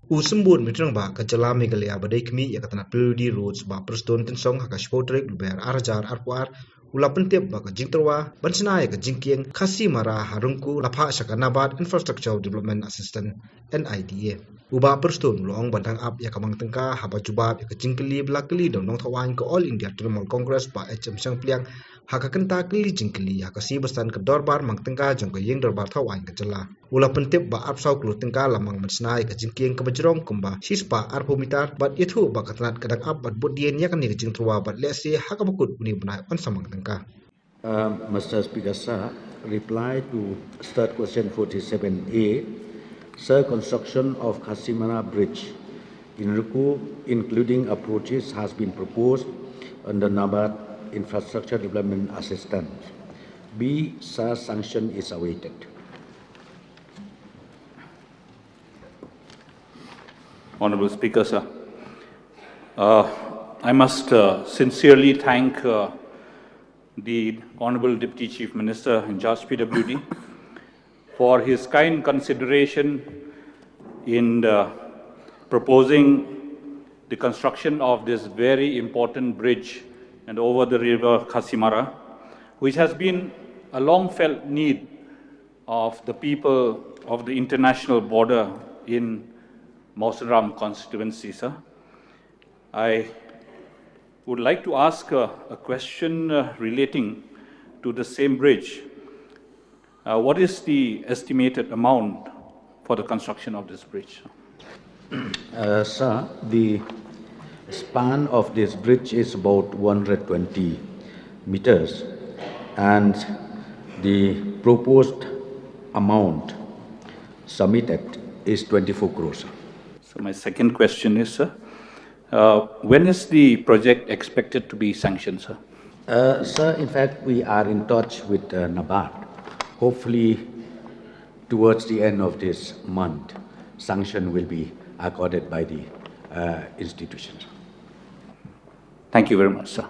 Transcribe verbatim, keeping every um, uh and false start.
U Symbud Myntri Rangbah ka jylla Meghalaya ba dei khmih ïa ka tnat P W D Roads, Bah Prestone Tynsong, ha ka shiphew tarik Lber ar hajar arphew ar, u la pyntip ba ka jingtyrwa ban shna ïa ka jingkieng Khasi Mara ha Rungku la phah sha ka NABARD Infrastructure Development Assistance, N I D A. U Bah Prestone u la ong ba dang ap ïa ka mang tyngka haba jubab ïa ka jingkylli ba la kylli da u nongthaw aiñ ka All India Trinamool Congress, Bah H M Shangpliang, ha ka kynta kylli jingkylli ha ka sngi Basan ka dorbar mang tyngka jong ka ïing dorbar thaw aiñ ka jylla. U la pyntip ba arphew saw klur tyngka la mang ban shna ïa ka jingkieng kaba jrong kumba shispah arphew mitar, bad ïathuh ba ka tnat ka dang ap ban bud dien ïa kane ka jingtyrwa, bad lehse ha kaba kut une u bnai un sa mang tyngka. Uh, Mister Speaker, sir, reply to third question forty-seven A. Sir, construction of Khasi Mara Bridge in Rungku, including approaches, has been proposed under NABARD Infrastructure Development Assistance. B, sir, sanction is awaited. Honorable Speaker, sir, uh, I must uh, sincerely thank uh, the Honorable Deputy Chief Minister in charge P W D for his kind consideration in uh, proposing the construction of this very important bridge and over the river Khasi Mara, which has been a long felt need of the people of the international border in Mawsynram constituency, sir. I would like to ask a, a question uh, relating to the same bridge. Uh, what is the estimated amount for the construction of this bridge? Uh, sir, the span of this bridge is about one hundred twenty meters, and the proposed amount submitted is twenty-four crores. So my second question is, sir, uh, when is the project expected to be sanctioned, sir? Uh, sir, in fact, we are in touch with uh, NABARD. Hopefully, towards the end of this month, sanction will be accorded by the uh, institution. Thank you very much, sir.